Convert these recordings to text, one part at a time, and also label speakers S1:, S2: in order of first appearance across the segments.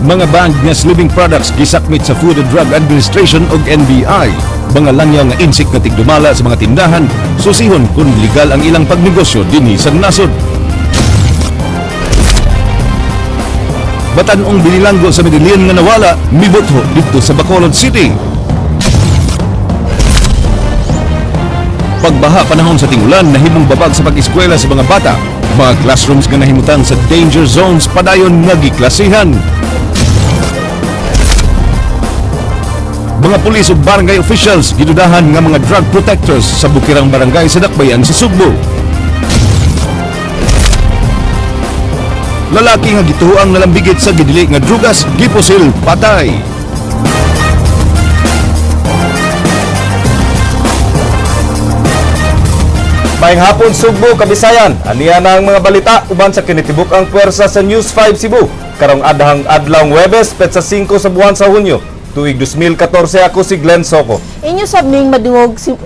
S1: Mga banned nga slimming products gisakmit sa Food and Drug Administration ug NBI. Mga langyaw nga insik nga tigdumala sa mga tindahan, susihon kung legal ang ilang pagnegosyo dinhi sa nasod. Batan-ong binilanggo sa Medellin nga nawala, mibutho didto sa Bacolod City. Pagbaha panahon sa tingulan, nahimong babag sa pag-eskwela sa mga bata. Mga classrooms nga nahimutang sa danger zones padayon nga giklasihan. Mga pulis ug barangay officials gidudahan nga mga drug protectors sa bukirang barangay sa Dakbayan sa Sugbo. Lalaki nga gituoang nalambigit sa gidili nga drugas gipusil patay.
S2: Maayong hapon, Sugbo, Kabisayan. Aniya na ang mga balita uban sa kinitibuk ang puwersa sa News 5 Cebu. Karong adhang adlawng Huwebes, petsa 5 sa buwan sa Hunyo, tuig 2014. Ako si Glenn Soco.
S3: Inyo sab ning madungog si,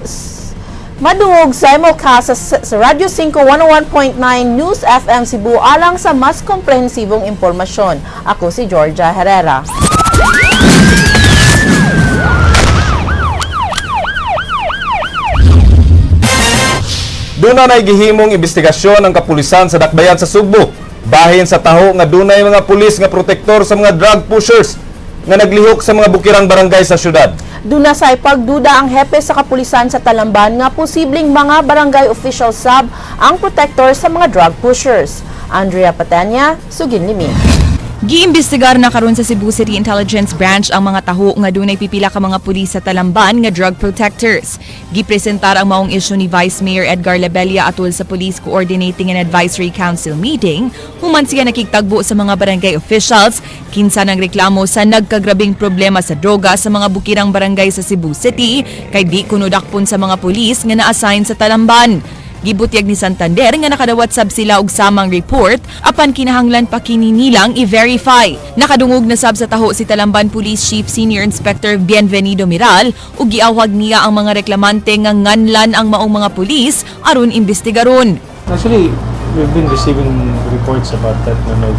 S3: madungog simulcast sa Radyo 5 101.9 News FM Cebu alang sa mas komprehensibong impormasyon. Ako si Georgia Herrera.
S2: Duna nay gihimong investigasyon ang kapulisan sa Dakbayan sa Sugbo. Bahin sa taho nga dunay mga pulis nga protektor sa mga drug pushers nga naglihok sa mga bukirang barangay sa syudad.
S3: Duna sa pagduda ang hepe sa kapulisan sa Talamban nga posibleng mga barangay official sab ang protector sa mga drug pushers. Andrea Patania, Sugin Limi.
S4: Giimbestigar na karon sa Cebu City Intelligence Branch ang mga taho nga dunay pipila ka mga pulis sa Talamban nga drug protectors. Gipresentar ang maong isyu ni Vice Mayor Edgar Labella atol sa Police Coordinating and Advisory Council meeting human siya nakigtagbo sa mga barangay officials kinsa nang reklamo sa nagkagrabing problema sa droga sa mga bukirang barangay sa Cebu City kay di kuno dakpon sa mga pulis nga na-assign sa Talamban. Gibutyag ni Santander nga nakadawat sab sila og samang report apan kinahanglan pa kini nilang i-verify. Nakadungog na sab sa taho si Talamban Police Chief Senior Inspector Bienvenido Miral ug giawhag niya ang mga reklamante nga nganlan ang maong mga pulis aron imbestigaron.
S5: Actually, we've been receiving reports about that no, no.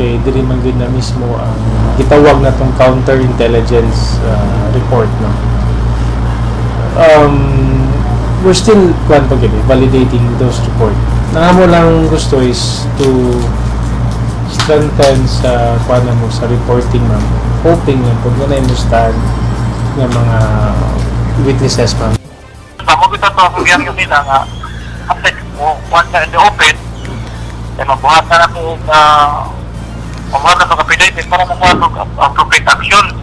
S5: Kay diri man gyud na mismo ang gitawag na tong counterintelligence report, no. We're still kuan pa gyud eh, validating those report. Ang amo lang gusto is to strengthen sa kuan na mo sa reporting, ma'am. Hoping nga pag na mo stand nga mga witnesses, ma'am.
S6: Amo kita to kung yung nila nga after mo one na in the open ay mabuhat na ko mabuhat na ko affidavit para makuha og appropriate action.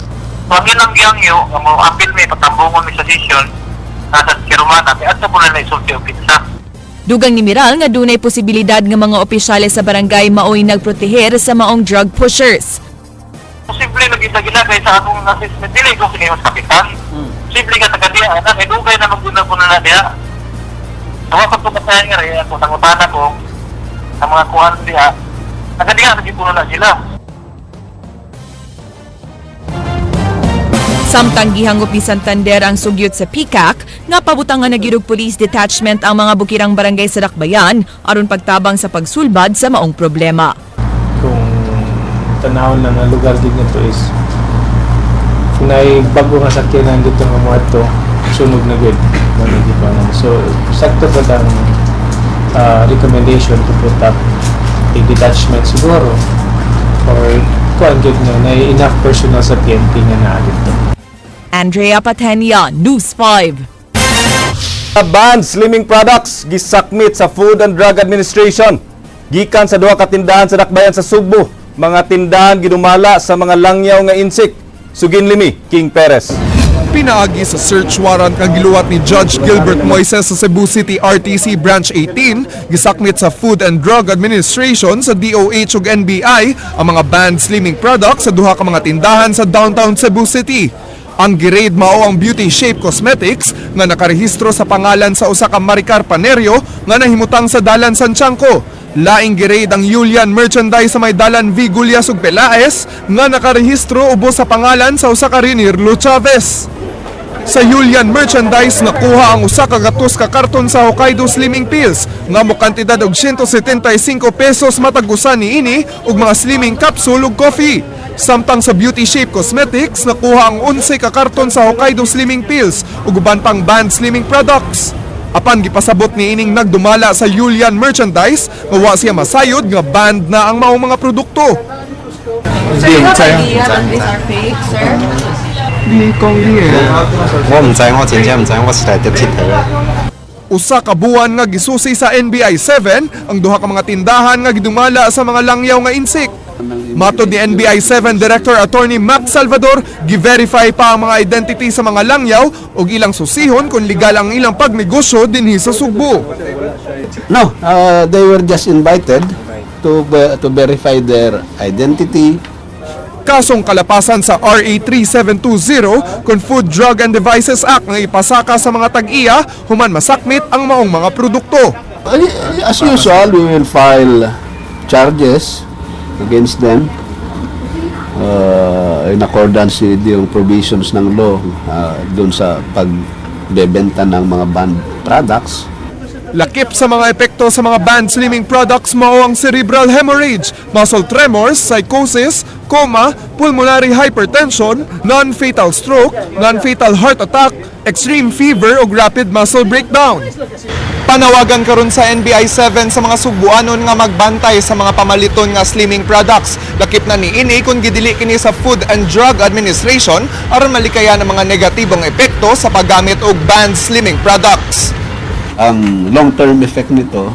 S6: So ang ilang giyangyo nga mo apil mi patambungon mi sa session nasa Kirumana kay adto po na isulti og kinsa.
S4: Dugang ni Miral nga dunay posibilidad nga mga opisyales sa barangay maoy nagproteher sa maong drug pushers.
S6: Posible lagi sa ginagay sa akong assessment, dili ko kini mas kapitan. Posible ka taga diha na kay dugay na maguna ko na diha. So ako tumatayan nga rin ako tangutana ko sa mga kuhan diha. Taga diha lagi puno na sila.
S4: Samtang gihangop ni Santander ang sugyot sa PCAC nga pabutangan na gyud og police detachment ang mga bukirang barangay sa Dakbayan aron pagtabang sa pagsulbad sa maong problema.
S5: Kung tanawon lang ang lugar din nito is kung naay bago nga sakyanan dito nga moadto, sunog na gud mo na di ba? So sakto ba ang recommendation to put up a detachment siguro or kuan gyud nga na enough personnel sa PNP nga naa dito.
S4: Andrea Patenia, News 5.
S2: Banned slimming products gisakmit sa Food and Drug Administration. Gikan sa duha ka tindahan sa Dakbayan sa Sugbo, mga tindahan gidumala sa mga langyaw nga insik. Sugin Limi, King Perez.
S7: Pinaagi sa search warrant nga giluwat ni Judge Gilbert Moises sa Cebu City RTC Branch 18, gisakmit sa Food and Drug Administration sa DOH ug NBI ang mga banned slimming products sa duha ka mga tindahan sa downtown Cebu City. Ang gi-raid mao ang Beauty Shape Cosmetics nga nakarehistro sa pangalan sa usa ka Maricar Panerio nga nahimutang sa Dalan Sanchanco. Laing gi-raid ang Julian Merchandise sa may Dalan V. Gullas ug Pelaez nga nakarehistro ubos sa pangalan sa usa ka Renirlo Chavez. Sa Julian Merchandise, nakuha ang 100 ka karton sa Hokkaido Slimming Pills nga mo kantidad og 175 pesos matag usa niini ug mga slimming capsule ug coffee. Samtang sa Beauty Shape Cosmetics, nakuha ang 11 ka karton sa Hokkaido Slimming Pills ug uban pang banned slimming products. Apan gipasabot ni ining nagdumala sa Julian Merchandise nga wa siya masayod nga banned na ang maong mga produkto.
S4: Sir, you have idea that these are fake, sir?
S8: 我毋知，我真正毋知，我是來佚佗。
S7: Usa ka buwan nga gisusi sa NBI 7 ang duha ka mga tindahan nga gidumala sa mga langyaw nga insik. Matod ni NBI 7 Director Attorney Max Salvador, gi-verify pa ang mga identity sa mga langyaw ug ilang susihon kung legal ang ilang pagnegosyo dinhi sa Sugbo.
S9: No, they were just invited to verify their identity.
S7: Kasong kalapasan sa RA 3720 kung Food, Drug and Devices Act nga ipasaka sa mga tag-iya human masakmit ang maong mga produkto.
S9: As usual, we will file charges against them in accordance with yung provisions ng law dun sa pagbebenta ng mga banned products.
S7: Lakip sa mga epekto sa mga banned slimming products mao ang cerebral hemorrhage, muscle tremors, psychosis, coma, pulmonary hypertension, non-fatal stroke, non-fatal heart attack, extreme fever ug rapid muscle breakdown. Panawagan karon sa NBI 7 sa mga Sugbuanon nga magbantay sa mga pamaliton nga slimming products. Lakip na niini kung gidili kini sa Food and Drug Administration aron malikayan ang mga negatibong epekto sa paggamit og banned slimming products.
S9: Ang long-term effect nito,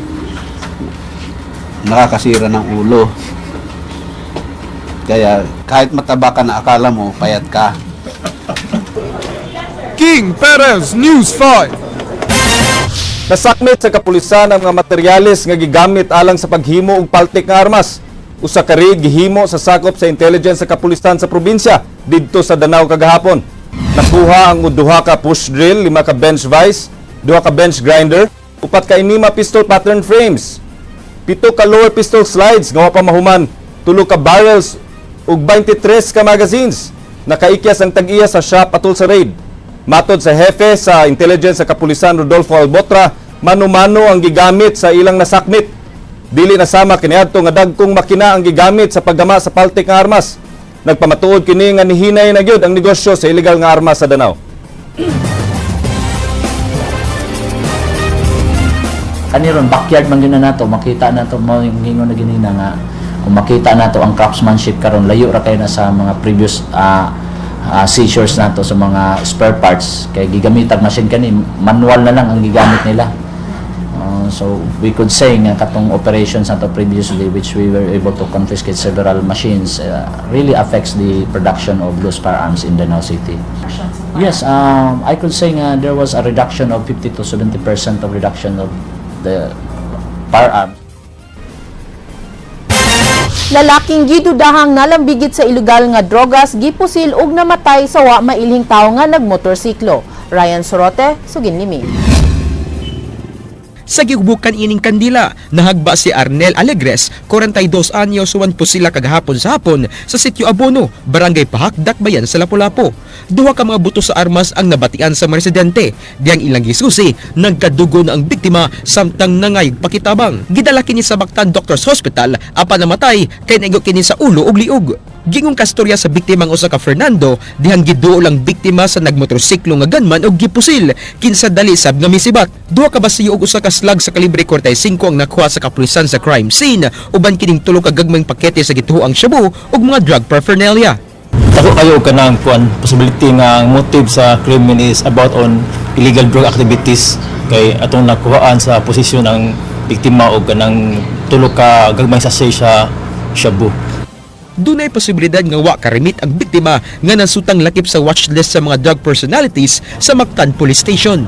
S9: nakakasira ng ulo. Kaya kahit mataba ka na, akala mo payat ka.
S7: King Perez, News 5.
S2: Nasakmit sa kapulisan ang mga materyales nga gigamit alang sa paghimo og paltik nga armas. Usa ka raid gihimo sa sakop sa intelligence sa kapulisan sa probinsya didto sa Danao kagahapon. Nakuha ang duha ka push drill, lima ka bench vise, duha ka bench grinder, upat ka inima pistol pattern frames, pito ka lower pistol slides nga wa pa mahuman, tulo ka barrels ug 23 ka magazines. Nakaikyas ang tag-iya sa shop atol sa raid. Matod sa hefe sa intelligence sa kapulisan, Rodolfo Albotra, mano-mano ang gigamit sa ilang nasakmit. Dili na sama kaniadto nga dagkong makina ang gigamit sa paggama sa paltik nga armas. Nagpamatuod kini nga nihinay na gyud ang negosyo sa illegal nga armas sa Danao.
S10: Kani ron backyard man gyud na nato makita nato, mao yung ingon na ganina nga kung makita nato ang craftsmanship karon, layo ra kayo na sa mga previous seizures nato sa mga spare parts, kay gigamitag machine kani, manual na lang ang gigamit nila. So we could say nga katong operations nato previously, which we were able to confiscate several machines, really affects the production of loose firearms in Danao City. Yes, I could say nga there was a reduction of 50 to 70% of reduction of the firearms.
S3: Lalaking gidudahang nalambigit sa ilegal nga drogas gipusil ug namatay sa wa mailhing tawo nga nagmotorsiklo. Ryan Sorote, suginlimi.
S11: Sa gihubukan ining kandila, nahagba si Arnel Alegres, 42 anyos, uwan po sila kagahapon sa hapon sa Sitio Abono, Barangay Pahak, Dakbayan sa Lapu-Lapu. Duha ka mga buto sa armas ang nabatian sa mga residente. Diyang ilang gisusi, nagkadugo na ang biktima samtang nangayog pakitabang. Gidala kini sa Mactan Doctors Hospital apan namatay kay naigo kini sa ulo ug liog. Gingong kastorya sa biktima ang usa ka Fernando dihang giduol ang biktima sa nagmotorsiklo nga gunman og gipusil kinsa dali sab nga misibat. Duha ka basiyo og usa ka slug sa kalibre 45 ang nakuha sa kapulisan sa crime scene, uban kining tulo ka gagmayng pakete sa gituoang shabu ug mga drug paraphernalia.
S12: Dako kayo kanang kuan possibility nga ang motive sa krimen is about on illegal drug activities, kay atong nakuhaan sa posisyon ang biktima og kanang tulo ka gagmay sachet sa shabu.
S11: Dunay posibilidad nga wa karimit ang biktima nga nasutang lakip sa watchlist sa mga drug personalities sa Mactan Police Station.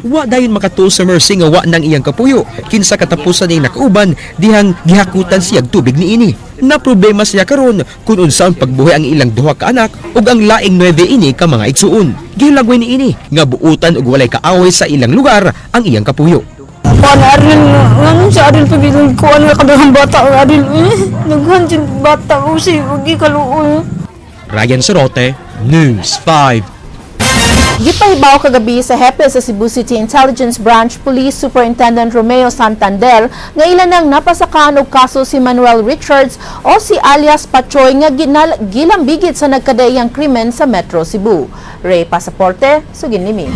S11: Wa dayon makatuo sa Mercy nga wa nang iyang kapuyo kinsa katapusan niyang nakauban dihang gihakutan siyag tubig niini. Na problema siya karon kung unsa ang pagbuhi ang ilang duha ka anak ug ang laing 9 ini ka mga igsuon. Gihilagway niini nga buutan ug walay kaaway sa ilang lugar ang iyang kapuyo.
S13: Kuan Arnel, ngano si Arnel pagilong kuan nga kadahang bata ang Arnel eh. Naghan jud bata ko si wagi kaluoy.
S11: Ryan Sorote, News 5.
S3: Gipahibaw kagabi sa hepe sa Cebu City Intelligence Branch Police Superintendent Romeo Santander nga ilan nang napasakan og kaso si Manuel Richards o si alias Pachoy nga gilambigit sa nagkadaiyang krimen sa Metro Cebu. Ray Pasaporte, sugin nimi.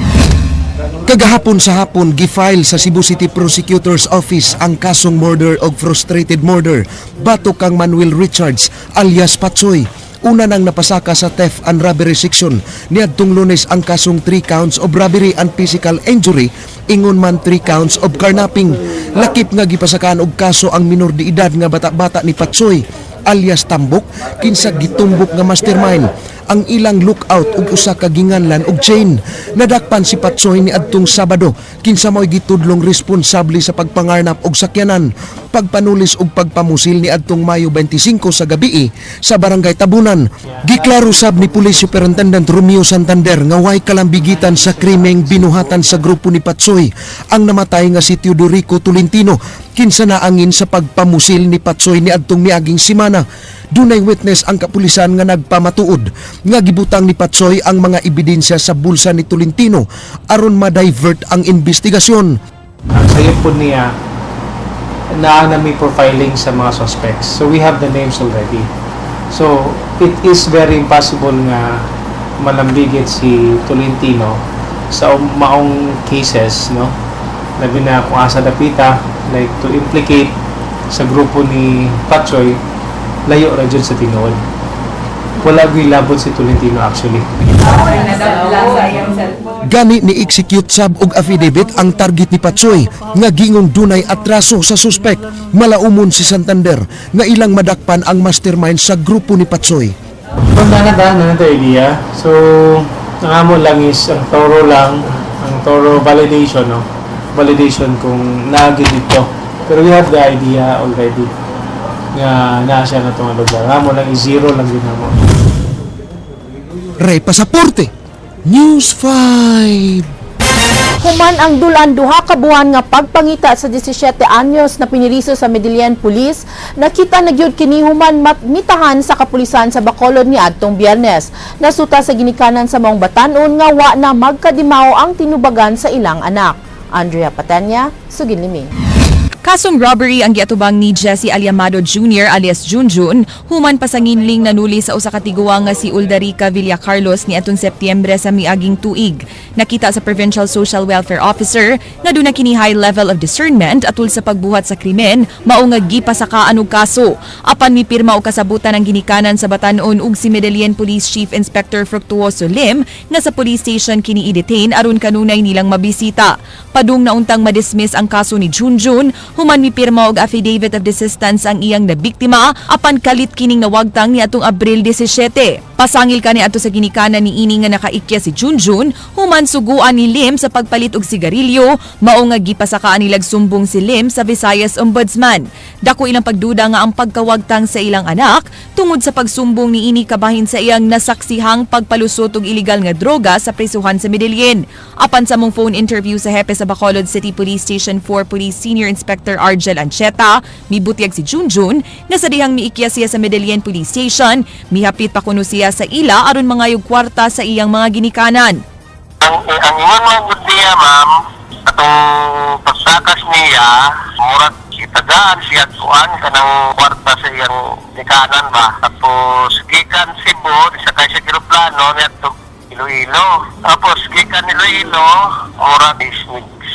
S14: Kagahapon sa hapon, gifile sa Cebu City Prosecutor's Office ang kasong murder og frustrated murder batok kang Manuel Richards alias Patsoy. Una nang napasaka sa theft and robbery section niadtong Lunes ang kasong 3 counts of robbery and physical injury, ingon man 3 counts of carnapping. Lakip nga gipasakaan og kaso ang minor de edad nga bata-bata ni Patsoy alias Tambok, kinsa gitumbok nga mastermind ang ilang lookout ug usa ka ginganlan og chain. Nadakpan si Patsoy ni adtong Sabado, kinsa mao'y gitudlong responsable sa pagpangarnap og sakyanan, pagpanulis ug pagpamusil ni adtong Mayo 25 sa gabii sa Barangay Tabunan. Giklaro sab ni Police Superintendent Romeo Santander nga way kalambigitan sa krimeng binuhatan sa grupo ni Patsoy ang namatay nga si Teodorico Tolentino, kinsa naangin sa pagpamusil ni Patsoy ni adtong miaging simana. Dunay witness ang kapulisan nga nagpamatuod nga gibutang ni Patsoy ang mga ebidensya sa bulsa ni Tolentino aron ma-divert ang investigasyon.
S5: Ang sayo po niya na may profiling sa mga suspects. So we have the names already. So it is very impossible nga malambigit si Tolentino sa maong cases, no? Labi na kung asa dapita, like to implicate sa grupo ni Patsoy, layo ra jud sa tinuod. Wala gyud labot si Tolentino actually.
S14: Gani ni execute sab og affidavit ang target ni Patsoy nga gingong dunay atraso sa suspect. Malaumon si Santander nga ilang madakpan ang mastermind sa grupo ni Patsoy.
S5: Kung na idea. So, ang amo lang is ang thorough lang, ang thorough validation, no? Validation kung naagi dito. Pero we have the idea already nga naa siya na itong lugar. Ang amo lang is zero lang din amo.
S14: Ray Pasaporte, News 5.
S3: Human ang dulan 2 ka buwan nga pagpangita sa 17 anyos na piniriso sa Medellin Police, nakita na gyud kini human mitahan sa kapulisan sa Bacolod ni adtong Biyernes. Nasuta sa ginikanan sa maong batanon nga wa na magkadimao ang tinubagan sa ilang anak. Andrea Patenya, sugin limi.
S4: Kasong robbery ang giatubang ni Jesse Aliamado Jr. alias Junjun human pasanginling nanuli sa usa ka tiguang nga si Uldarica Villa Carlos ni atong Setyembre sa miaging tuig. Nakita sa Provincial Social Welfare Officer nga duna kini high level of discernment atul sa pagbuhat sa krimen, mao nga gipasakaan og kaso. Apan mipirma og kasabutan ang ginikanan sa batanon ug si Medellin Police Chief Inspector Fructuoso Lim nga sa police station kini i-detain aron kanunay nilang mabisita. Padung na untang madismiss ang kaso ni Junjun human mipirma og affidavit of desistance ang iyang nabiktima, apan kalit kining nawagtang ni atong Abril 17. Pasangil kani adto sa ginikanan ni ini nga nakaikya si Junjun human suguan ni Lim sa pagpalit og sigarilyo, mao nga gipasakaan nilag sumbong si Lim sa Visayas Ombudsman. Dako ilang pagduda nga ang pagkawagtang sa ilang anak tungod sa pagsumbong ni ini kabahin sa iyang nasaksihang pagpalusot og iligal nga droga sa prisuhan sa Medellin. Apan sa mong phone interview sa hepe sa Bacolod City Police Station 4 Police Senior Inspector Argel Ancheta, mibutyag si Junjun nga sa dihang miikya siya sa Medellin Police Station, mihapit pa kuno siya sa ila aron mangayog kwarta sa iyang mga ginikanan.
S6: Ang ingon mga gud niya, ma'am, atong pagsakas niya, murag itagaan siya kuan kanang kwarta sa iyang ginikanan ba. Tapos gikan Cebu, sakay sa eroplano niadto Iloilo. Tapos gikan Iloilo, murag is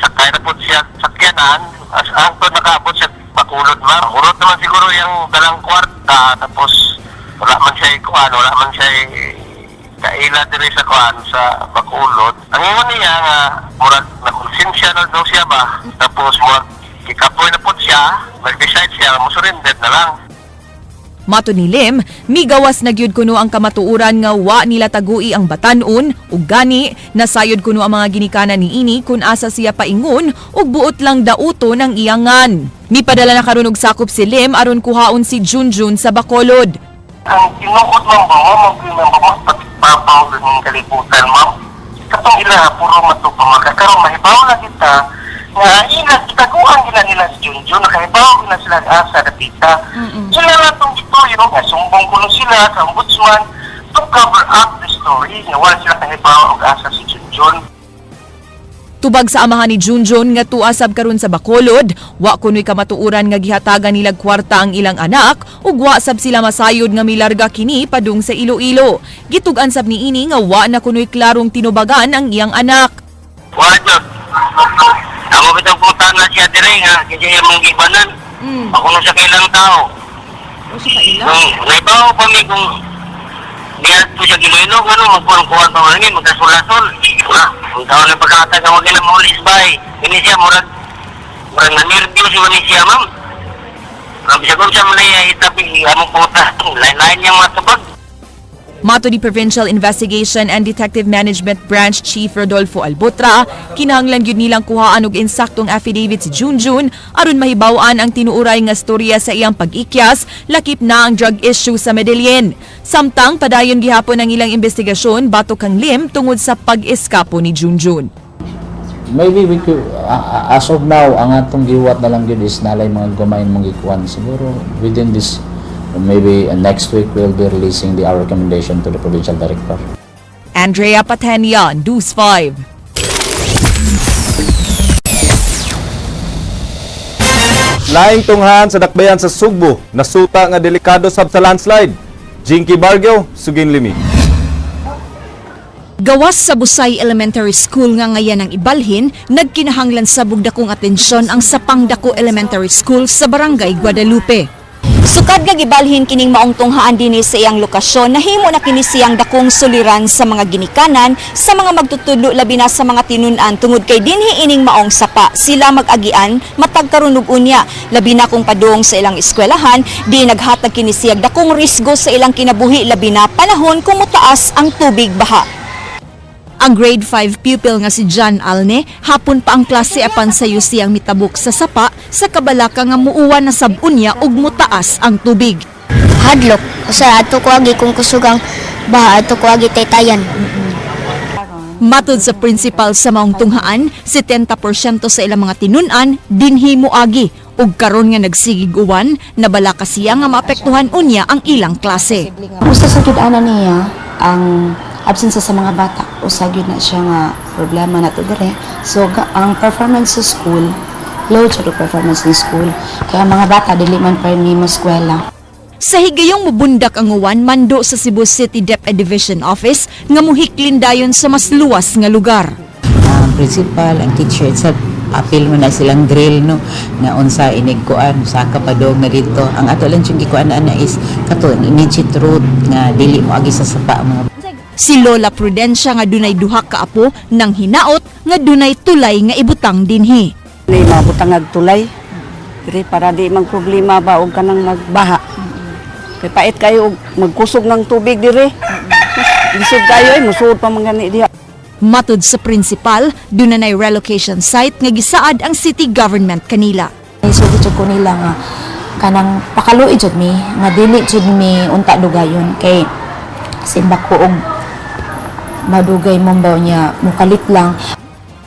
S6: sakay na po siya sakyanan. As hangtod nakaabot siya Bacolod, ma'am. Hurot naman siguro yung dalang kwarta, tapos wala man siya kuan, wala man siya kaila diri sa kuan sa Bacolod. Ang ingon niya nga murag nakonsensya na daw siya ba. Tapos murag gikapoy na po siya, nag-decide siya mo surrender na lang.
S4: Mato ni Lim, migawas na gyud kuno ang kamatuoran nga wa nila tagui ang batanon ug gani nasayod kuno ang mga ginikanan ni ini kun asa siya paingon ug buot lang dauto ng iyangan. Mipadala na karon og sakop si Lim aron kuhaon si Junjun sa Bacolod.
S6: Ang tinuod, ma'am ba, mo magpapaw ng kalibutan, ma'am. Katong ila puro matupamaka karon mahibaw na kita nga ila gitaguan gila nila si Junjun, nakahibaw gila sila asa dapita. Ila na itong gituyo nga sumbong kuno sila sa ombudsman to cover up the story. story nga wala sila kahibaw og asa si Junjun.
S4: Tubag sa amahan ni Junjun nga tuwa sab karon sa Bacolod, wa kunoy kamatuoran nga gihatagan nilag kwarta ang ilang anak ug wa sab sila masayod nga milarga kini padung sa Iloilo. Gitug-an sab niini nga wa na kunoy klarong tinubagan ang iyang anak.
S6: Wala jud. Amo bitong puta na siya dire nga kaya mong gibanan. Ako na siya kailang tao.
S13: O sa kaila?
S6: Kung naibaw pa mi kung niya po siya Iloilo, ano, magkuhan-kuhan pa man magkasulasol. Wala, ang taon ng pagkatag ang wag na maulis bay. Kini siya, murag na-nervyo siya ni siya, ma'am. Grabe siya kung siya malaya itabi, among puta, lain-lain niyang matubag.
S4: Mato ni Provincial Investigation and Detective Management Branch Chief Rodolfo Albotra, kinahanglan gyud nilang kuhaan og insaktong affidavit si Junjun aron mahibaw-an ang tinuuray nga storya sa iyang pag-ikyas, lakip na ang drug issue sa Medellin. Samtang padayon gihapon ang ilang investigasyon batok kang Lim tungod sa pag-eskapo ni Junjun.
S10: Maybe we could, as of now, ang atong gihuwat na lang gyud is nalay mga gumain mong gikuan. Siguro within this, maybe next week, we'll be releasing the our recommendation to the provincial director.
S4: Andrea Patenia, News 5.
S2: Laing tunghaan sa dakbayan sa Sugbo, nasuta nga delikado sab sa landslide. Jinky Bargo, Sugin Limi.
S15: Gawas sa Busay Elementary School nga ngayan ang ibalhin, nagkinahanglan sa bugdakong atensyon ang Sapang Dako Elementary School sa Barangay Guadalupe. Sukad nga gibalhin kining maong tunghaan dinhi sa iyang lokasyon, nahimo na kini siyang dakong suliran sa mga ginikanan, sa mga magtutudlo, labi na sa mga tinun-an, tungod kay dinhi ining maong sapa sila mag-agian matag karon ug unya, labi na kung padung sa ilang eskwelahan, di naghatag kini siyag dakong risgo sa ilang kinabuhi, labi na panahon kung mutaas ang tubig baha. Ang grade 5 pupil nga si John Alne, hapon pa ang klase apan sayo siyang mitabok sa sapa sa kabalaka nga muuwan na sab unya ug mutaas ang tubig.
S16: Hadlok usa ato ko agi kung kusugang baha, ato ko agi taytayan.
S15: Matod sa principal sa maong tunghaan, 70% sa ilang mga tinun-an dinhi moagi ug karon nga nagsigig uwan, nabalaka siya nga maapektuhan unya ang ilang klase.
S17: Usa sa gyud ana niya ang absence sa mga bata, usa gyud na siya nga problema nato dire. So ang performance sa school, low jud ang performance ng school, kaya ang mga bata dili man permi mo eskwela.
S15: Sa higayong mubundak ang uwan, mando sa Cebu City DepEd Division Office nga muhiklin dayon sa mas luwas nga lugar.
S18: Ang principal, ang teacher itself, apil mo na silang drill, no, na unsa inig kuan saka padong na dito. Ang ato lang siyang gikuan ana is kato immediate route nga dili mo agi sa sapa ang mga
S15: Si Lola Prudencia nga dunay duha ka apo nang hinaot nga dunay tulay nga ibutang dinhi.
S13: May mabutang tulay. Diri para di mang problema ba og kanang magbaha. Kay pait kayo og magkusog ng tubig diri. Lisod kayo ay musuod pa man gani diha.
S15: Matud sa principal, dunay relocation site nga gisaad ang city government kanila.
S17: Isugid jud ko nila nga kanang pakaluoy jud mi nga dili jud mi unta dugayon kay simba ko og madugay mo ba niya mukalit lang.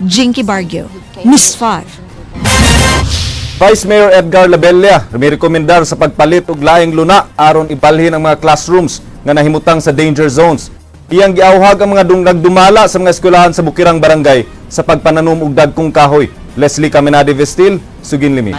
S15: Jinky Bargo, News 5.
S2: Vice Mayor Edgar Labella rekomendar sa pagpalit og laing luna aron ibalhin ang mga classrooms nga nahimutang sa danger zones. Iyang giawhag ang mga nagdumala sa mga eskwelahan sa Bukirang Barangay sa pagpananom og dagkong kahoy. Leslie Caminade Vestil, Sugin Limi.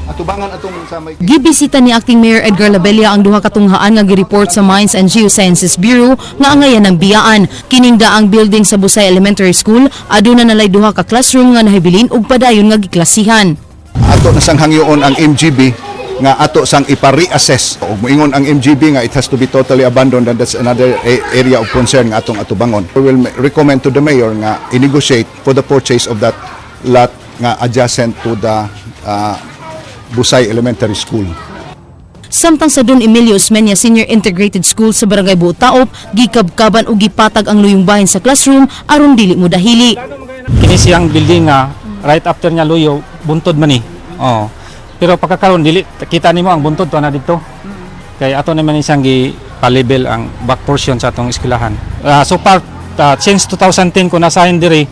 S9: Atubangan atong sa may
S19: Gibisita ni Acting Mayor Edgar Labella ang duha ka tunghaan nga gireport sa Mines and Geosciences Bureau nga angayan ng biyaan. Kining daang building sa Busay Elementary School aduna nalay duha ka classroom nga nahibilin ug padayon nga giklasihan.
S9: Ato na sang hangyoon ang MGB nga ato sang ipa-reassess. Ug moingon ang MGB nga it has to be totally abandoned, and that's another area of concern nga atong atubangon. We will recommend to the mayor nga i-negotiate for the purchase of that lot nga adjacent to the Busay Elementary School.
S19: Samtang sa Don Emilio Osmeña Senior Integrated School sa Barangay Buotaop, gikabkaban ug gipatag ang luyong bahin sa classroom aron dili mo dahili.
S5: Kini siyang building nga right after niya luyo buntod man ni. Oh. Pero pagkakaroon dili kita nimo ang buntod to na didto. Kay ato naman ni siyang gi pa-level ang back portion sa atong eskwelahan. So far since 2010 ko nasahin diri,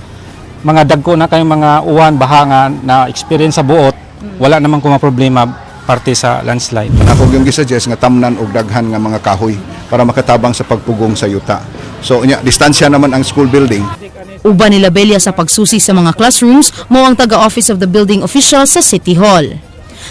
S5: mga dagko na kayong mga uwan baha nga na experience sa buot, wala naman ko mga problema parte sa landslide.
S9: Ako yung gisuggest nga tamnan og daghan nga mga kahoy para makatabang sa pagpugong sa yuta. So unya, distansya naman ang school building.
S19: Uban ni Labella sa pagsusi sa mga classrooms mao ang taga-Office of the Building Official sa City Hall.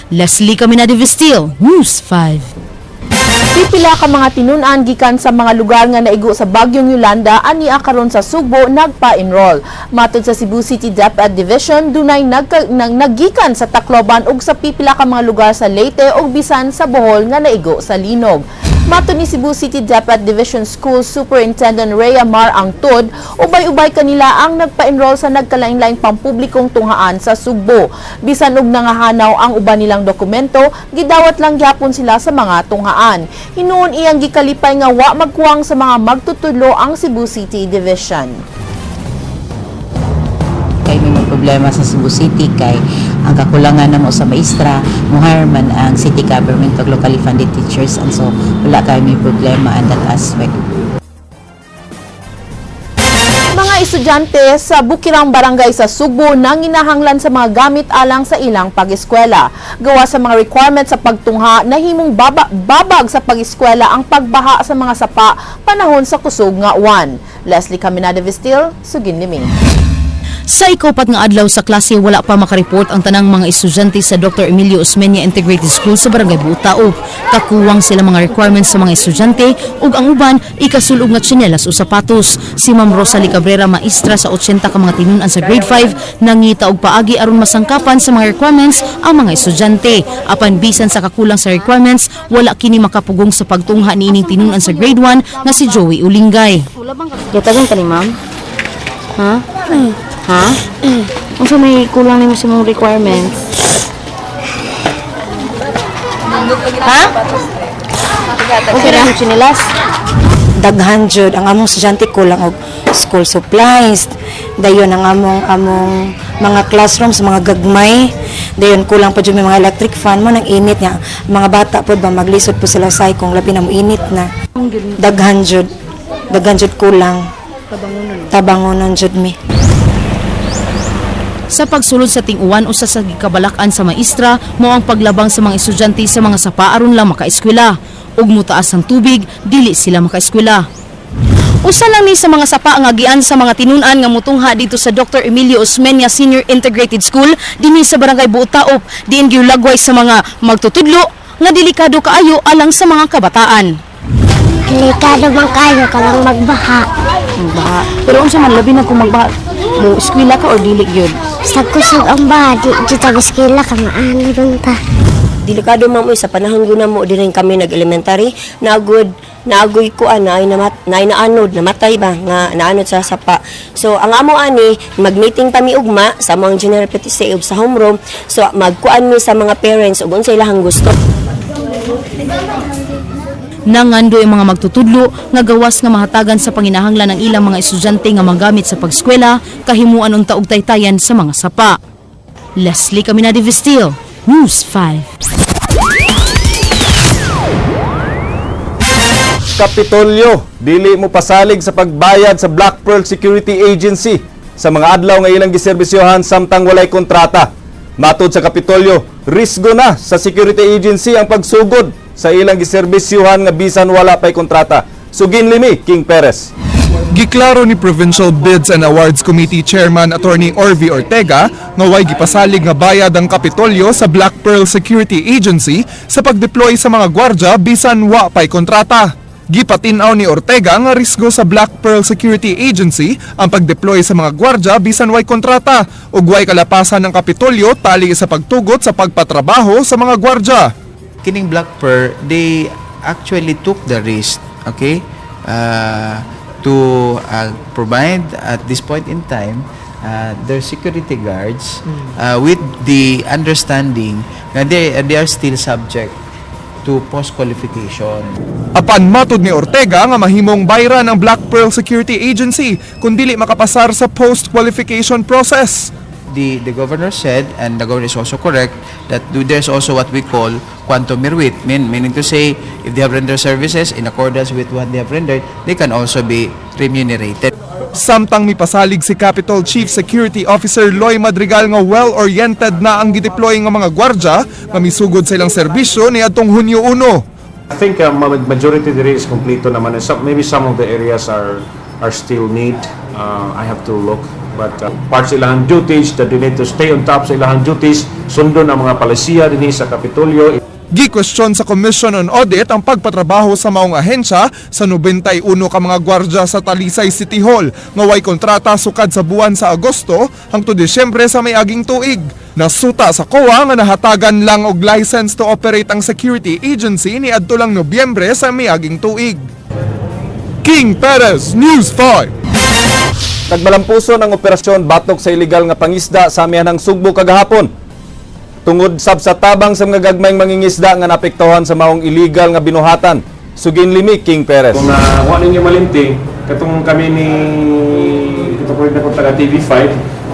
S19: Leslie Caminade Vestil, News 5.
S3: Pipila ka mga tinun-an gikan sa mga lugar nga naigo sa Bagyong Yolanda ania karon sa Sugbo nagpa-enroll. Matod sa Cebu City DepEd Division, dunay naggikan sa Tacloban ug sa pipila ka mga lugar sa Leyte ug bisan sa Bohol nga naigo sa linog. Matod ni Cebu City DepEd Division School Superintendent Rhea Mar Angtod, ubay-ubay kanila ang nagpa-enroll sa nagkalain-laing pampublikong tunghaan sa Sugbo. Bisan og nangahanaw ang uban nilang dokumento, gidawat lang gyapon sila sa mga tunghaan. Hinuon iyang gikalipay nga wa magkuwang sa mga magtutudlo ang Cebu City Division.
S18: Kay may mga problema sa Cebu City kay ang kakulangan namo sa maestra, mo-hire man ang city government og locally funded teachers, and so wala kay may problema on that aspect.
S3: Mga estudyante sa Bukirang Barangay sa Sugbo nanginahanglan sa mga gamit alang sa ilang pag-eskwela. Gawa sa mga requirements sa pagtungha, nahimong babag sa pag-eskwela ang pagbaha sa mga sapa panahon sa kusog nga uwan. Leslie Caminada Vestil, Sugin Liming.
S19: Sa ikaupat nga adlaw sa klase, wala pa makareport ang tanang mga estudyante sa Dr. Emilio Osmeña Integrated School sa Barangay Buotao. Kakuwang sila mga requirements sa mga estudyante ug ang uban ikasulog nga tsinelas o sapatos. Si Ma'am Rosalie Cabrera, maestra sa 80 ka mga tinun-an sa grade 5, nangita og paagi aron masangkapan sa mga requirements ang mga estudyante. Apan bisan sa kakulang sa requirements, wala kini makapugong sa pagtungha niining tinun-an sa grade 1 nga si Joey Ulingay.
S17: Gitagan ka ni ma'am? Ha? Ha? Unsa may kulang nimo sa imong requirements? Ha? Okay ra tsinelas?
S20: Daghan jud ang among estudyante kulang og school supplies, dayon ang among mga classrooms mga gagmay, dayon kulang pa jud may mga electric fan mo nang init nga mga bata pod ba, maglisod po sila say kung labi na mo init na. Daghan jud, daghan jud kulang. Tabangonon jud mi.
S19: Sa pagsulod sa ting-uwan, usa sa gikabalak-an sa maestra mao ang paglabang sa mga estudyante sa mga sapa aron lang makaeskwela. Ug mutaas ang tubig, dili sila makaeskwela. Usa lang ni sa mga sapa nga agian sa mga tinun-an nga mutungha dito sa Dr. Emilio Osmeña Senior Integrated School dinhi sa Barangay Buotaop, diin giulagway sa mga magtutudlo nga delikado kaayo alang sa mga kabataan.
S16: Delikado man kayo kanang magbaha.
S17: Magbaha. Pero unsa man labi na kung magbaha? Mo eskwela ka or dili gyud?
S16: Sa kusog ang baha, di jud ta eskwela ka, maano ron ta.
S21: Delikado, ma'am, uy, sa panahon guna mo din kami nag-elementary, naagod naagoy ko ana ay namat naay naanod, namatay ba nga naanod sa sapa. So ang amo ani, mag-meeting pa mi ugma sa among general PTC ug sa homeroom, so magkuan mi sa mga parents ug unsa ilahang gusto.
S19: Nangando ang mga magtutudlo nga gawas nga mahatagan sa panginahanglan ng ilang mga estudyante nga magamit sa pagskwela, kahimuan unta og taytayan sa mga sapa. Leslie Caminade Vestil, News 5.
S2: Kapitolyo, dili mo pasalig sa pagbayad sa Black Pearl Security Agency sa mga adlaw nga ilang giserbisyohan samtang walay kontrata. Matod sa Kapitolyo, risgo na sa security agency ang pagsugod sa ilang giserbisyuhan nga bisan wala pay kontrata. Sugin limi, King Perez.
S7: Giklaro ni Provincial Bids and Awards Committee Chairman Attorney Orvie Ortega nga way gipasalig nga bayad ang Kapitolyo sa Black Pearl Security Agency sa pagdeploy sa mga gwardya bisan wa pay kontrata. Gipatin-aw ni Ortega nga risgo sa Black Pearl Security Agency ang pagdeploy sa mga gwardya bisan way kontrata ug way kalapasan ng Kapitolyo tali sa pagtugot sa pagpatrabaho sa mga gwardya.
S22: Kining Black Pearl, they actually took the risk, okay, to provide at this point in time their security guards with the understanding na they are still subject to post-qualification.
S7: Apan matod ni Ortega nga mahimong bayran ang Black Pearl Security Agency kung dili makapasar sa post-qualification process.
S22: The governor said, and the governor is also correct, that there's also what we call quantum meruit, meaning to say, if they have rendered services in accordance with what they have rendered, they can also be remunerated.
S7: Samtang mipasalig si Capitol Chief Security Officer Loy Madrigal nga well-oriented na ang gideploy nga mga gwardya nga misugod sa ilang serbisyo niadtong Hunyo 1.
S23: I think majority there is kompleto naman. And maybe some of the areas are
S1: are still need. I have to look. But part sa ilahang duties that they need to stay on top sa ilahang duties, sundon ang mga palisiya dinhi sa Kapitolyo.
S7: Gi-question sa Commission on Audit ang pagpatrabaho sa maong ahensya sa 91 ka mga gwardya sa Talisay City Hall nga way kontrata sukad sa buwan sa Agosto hangtod Disyembre sa may-aging tuig. Nasuta sa COA nga nahatagan lang og license to operate ang security agency ni adto lang Nobyembre sa may-aging tuig. King Perez, News 5.
S2: Nagmalampuson ang operasyon batok sa illegal nga pangisda sa amihanang Sugbo kagahapon. Tungod sab sa tabang sa mga gagmayng mangingisda nga naapektuhan sa maong illegal nga binuhatan. Sugin limi, King Perez.
S1: Kung wa ninyo malimti, katong kami ni ito ko rin taga TV5,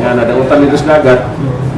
S1: nga nadautan dito sa dagat,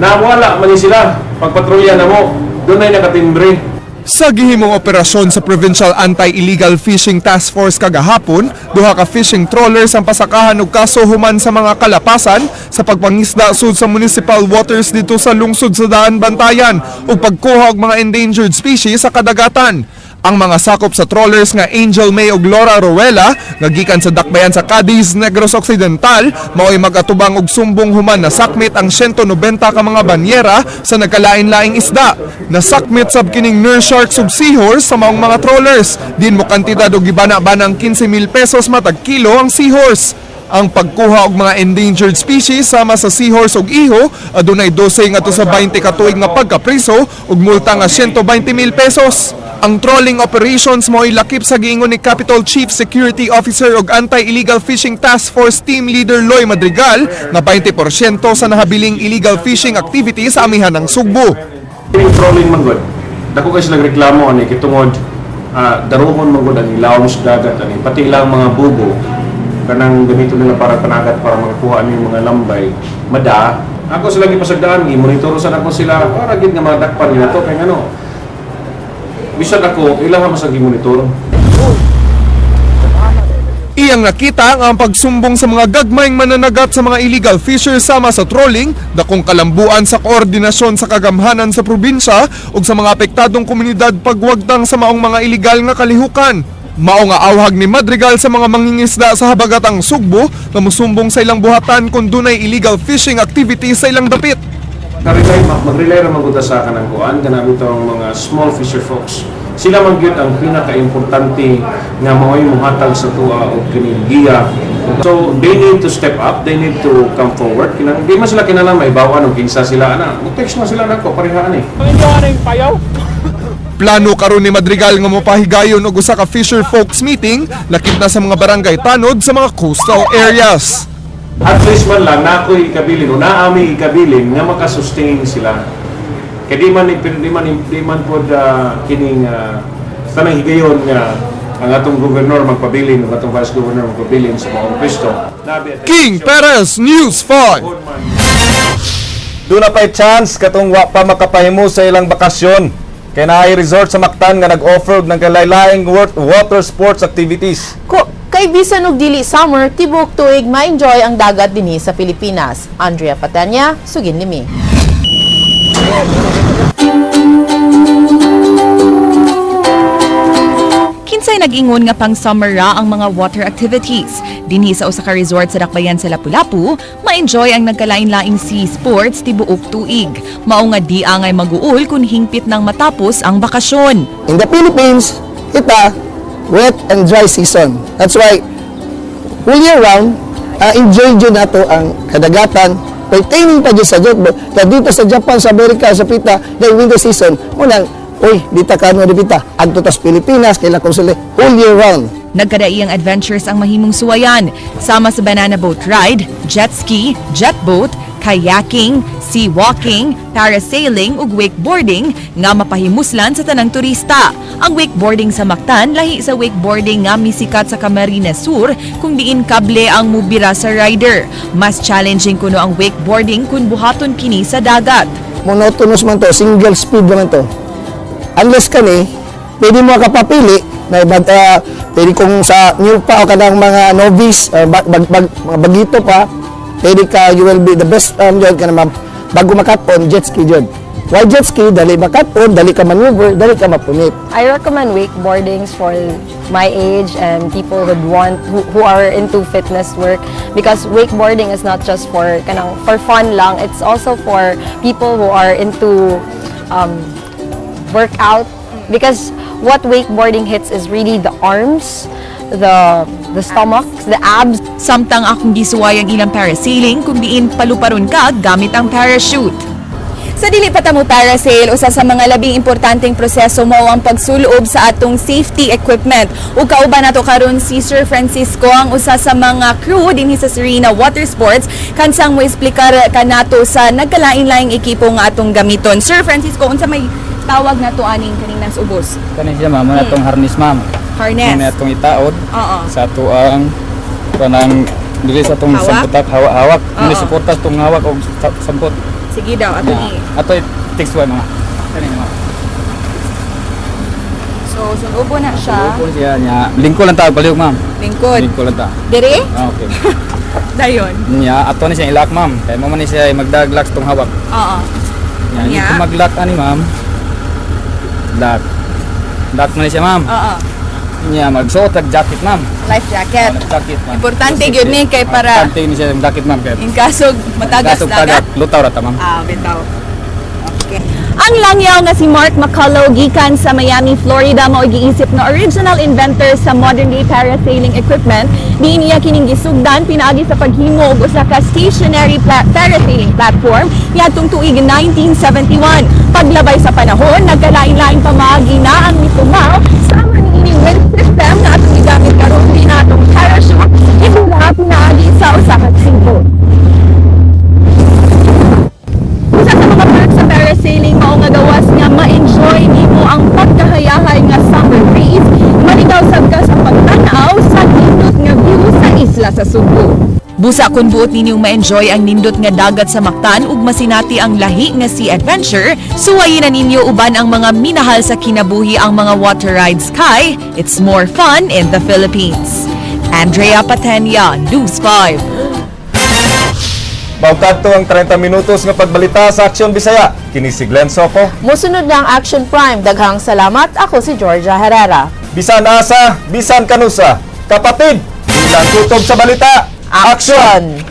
S1: nawala man ni sila. Pagpatrolya na mo, doon ay nakatimbre.
S7: Sa gihimong operasyon sa Provincial Anti-Illegal Fishing Task Force kagahapon, duha ka fishing trawlers ang pasakahan og kaso human sa mga kalapasan sa pagpangisda sud sa municipal waters dito sa lungsod sa Daan Bantayan ug pagkuha og mga endangered species sa kadagatan. Ang mga sakop sa trawlers nga Angel May ug Laura Rowella nga gikan sa dakbayan sa Cadiz, Negros Occidental, mao'y mag-atubang og sumbong human nasakmit ang 190 ka mga banyera sa nagkalain-laing isda. Nasakmit sab kining nurse sharks ug seahorse sa maong mga trawlers. Din mo kantidad og gibana-banang 15,000 pesos matag kilo ang seahorse. Ang pagkuha og mga endangered species sama sa seahorse ug iho adunay 12 ngadto sa 20 ka tuig nga pagkapriso ug multa nga 120,000 pesos. Ang trawling operations mo'y lakip sa giingon ni Capitol Chief Security Officer ug Anti-Illegal Fishing Task Force Team Leader Loy Madrigal nga 20% sa nahabiling illegal fishing activity sa amihan ng Sugbo.
S1: Kining trawling man gud. Dako kay sila reklamo ani kay tungod daruhon man gud ang ilawom sa dagat ani, pati ilang mga bubo kanang gamito nila para panagat para makakuha ani mga lambay mada. Ako sila gipasagdaan, gi-monitor sa nako sila para gid nga madakpan nila to kay ngano bisan ako ilaha man sa gi-monitor.
S7: Iyang nakita nga ang pagsumbong sa mga gagmayng mananagat sa mga illegal fishers sama sa trawling, dakong kalambuan sa koordinasyon sa kagamhanan sa probinsya ug sa mga apektadong komunidad pagwagtang sa maong mga illegal nga kalihukan. Mao nga awhag ni Madrigal sa mga mangingisda sa habagatang Sugbo nga musumbong sa ilang buhatan kung dunay illegal fishing activity sa ilang dapit.
S1: Ka-rely, mag-rely ra man gud ta sa kanang kuan kanang bitong mga small fisher folks. Sila man gyud ang pinaka-importante nga mao'y muhatag sa tuwa og kining giya. So they need to step up, they need to come forward. Kinang di man sila kinahanglan maibawan og kinsa sila ana. Mo-text man sila nako parehaan eh.
S7: Plano karon ni Madrigal nga mopahigayon og usa ka fisher folks meeting lakip na sa mga barangay tanod sa mga coastal areas.
S1: At least man lang na ako'y ikabilin o naami ikabilin nga makasustain sila. Kaya di man pod kining tanang higayon nga ang atong gobernador magpabilin o atong vice governor magpabilin sa maong pwesto.
S7: King Perez, News 5.
S2: Doon na pa'y chance katong wa pa makapahimo sa ilang bakasyon. Kay naay resort sa Mactan nga nag-offer og ng kalaylaing water sports activities.
S3: Ko, kay bisan og dili summer, tibuok tuig ma-enjoy ang dagat dinhi sa Pilipinas. Andrea Patanya, sugin limi.
S4: Kinsay nag-ingon nga pang summer ra ang mga water activities. Dinhi sa usa ka resort sa Dakbayan sa Lapu-Lapu, ma-enjoy ang nagkalain-laing sea sports tibuok tuig. Mao nga di angay mag-uol kung hingpit nang matapos ang bakasyon.
S8: In the Philippines, kita, wet and dry season. That's why, whole year round, enjoy jud nato ang kadagatan, pertaining pa jud sa jud. But dito sa Japan, sa Amerika, sa pita, the winter season, unang, uy, dita ka no, dita, adto tas Pilipinas, kailan kung sila, whole year round.
S4: Nagkadaiyang adventures ang mahimong suwayan, sama sa banana boat ride, jet ski, jet boat, kayaking, sea walking, parasailing ug wakeboarding nga mapahimuslan sa tanang turista. Ang wakeboarding sa Mactan lahi sa wakeboarding nga misikat sa Camarines Sur kung diin kable ang mubira sa rider. Mas challenging kuno ang wakeboarding kung buhaton kini sa dagat.
S8: Monotonous man to, single speed naman to. Unless kani, pwede mo kapapili na iba, pwede kung sa new pa o kanang mga novice, mga bagito pa, pwede ka, you will be the best jud ka na bago makaton, jet ski jud. While jet ski, dali makat-on, dali ka maneuver, dali ka mapunit.
S11: I recommend wakeboardings for my age and people who are into fitness work because wakeboarding is not just for kanang for fun lang, it's also for people who are into workout, because what wakeboarding hits is really the arms, the stomach, the abs.
S4: Samtang akong gisuway ang ilang parasailing kung diin paluparon ka gamit ang parachute. Sa dili pa ta mo parasail, usa sa mga labing importanteng proseso mao ang pagsuloob sa atong safety equipment. Ug kauban nato karon si Sir Francisco, ang usa sa mga crew dinhi sa Serena Water Sports, kansang mo eksplikar kanato sa nagkalain-laing ekipo nga atong gamiton. Sir Francisco, unsa may tawag nato aning kaning nas ubos?
S12: Kani siya, ma'am, muna tong harness, ma'am.
S4: Harness.
S12: Muna atong itaod sa atuang kanang dili sa atong
S4: Hawak?
S12: samputak hawak-hawak. Muna suporta sa atong hawak og sampot.
S4: Sige daw, ato ni.
S12: Ato takes one, mga. Kani, ma'am.
S4: So, sunubo na siya.
S12: Subo siya niya. Lingkod lang ta palihog, ma'am.
S4: Lingkod.
S12: Lingkod lang ta.
S4: Dire?
S12: Ah, okay.
S4: Dayon.
S12: Niya, ato ni siya ilak, ma'am. Kay mo man ni siya magdaglock sa tong hawak. Niya,
S4: Niya.
S12: kung mag-lock ani, ma'am. Lock. Lock man ni siya, ma'am. Niya, magsuot og jacket, ma'am.
S4: Life jacket.
S12: Jacket, ma'am.
S4: Importante gyud ni kay para
S12: Importante ni siya yung jacket, ma'am, kay
S4: in kaso matagas
S12: kasog
S4: dagat.
S12: tagat, lutaw ra ta, ma'am.
S4: Ah, bitaw. Okay. Ang langyaw nga si Mark McCullough gikan sa Miami, Florida, mao giisip nga original inventor sa modern day parasailing equipment. Diin niya kining gisugdan pinaagi sa paghimo og usa ka stationary parasailing platform niadtong tuig 1971. Paglabay sa panahon, nagkalain-laing pamaagi na ang mitumaw sama niining winch system nga atong gigamit karon din atong parachute ibula pinaagi sa usa ka sailboat. Usa sa mga perks sa parasailing mao nga gawas nga ma-enjoy nimo ang pagkahayahay nga summer breeze, maligaw sab ka sa pagtan-aw sa nindot nga view sa isla sa Sugbo. Busa kung buot ninyong ma-enjoy ang nindot nga dagat sa Mactan ug masinati ang lahi nga sea adventure, suwayin na ninyo uban ang mga minahal sa kinabuhi ang mga water rides kay it's more fun in the Philippines. Andrea Patenia, News 5.
S2: Mao kadto ang 30 minutos nga pagbalita sa Aksyon Bisaya. Kini si Glenn Soco.
S3: Musunod na ang Action Prime. Daghang salamat. Ako si Georgia Herrera.
S2: Bisan asa, bisan kanusa. Kapatid, bilang kutob sa balita. Action!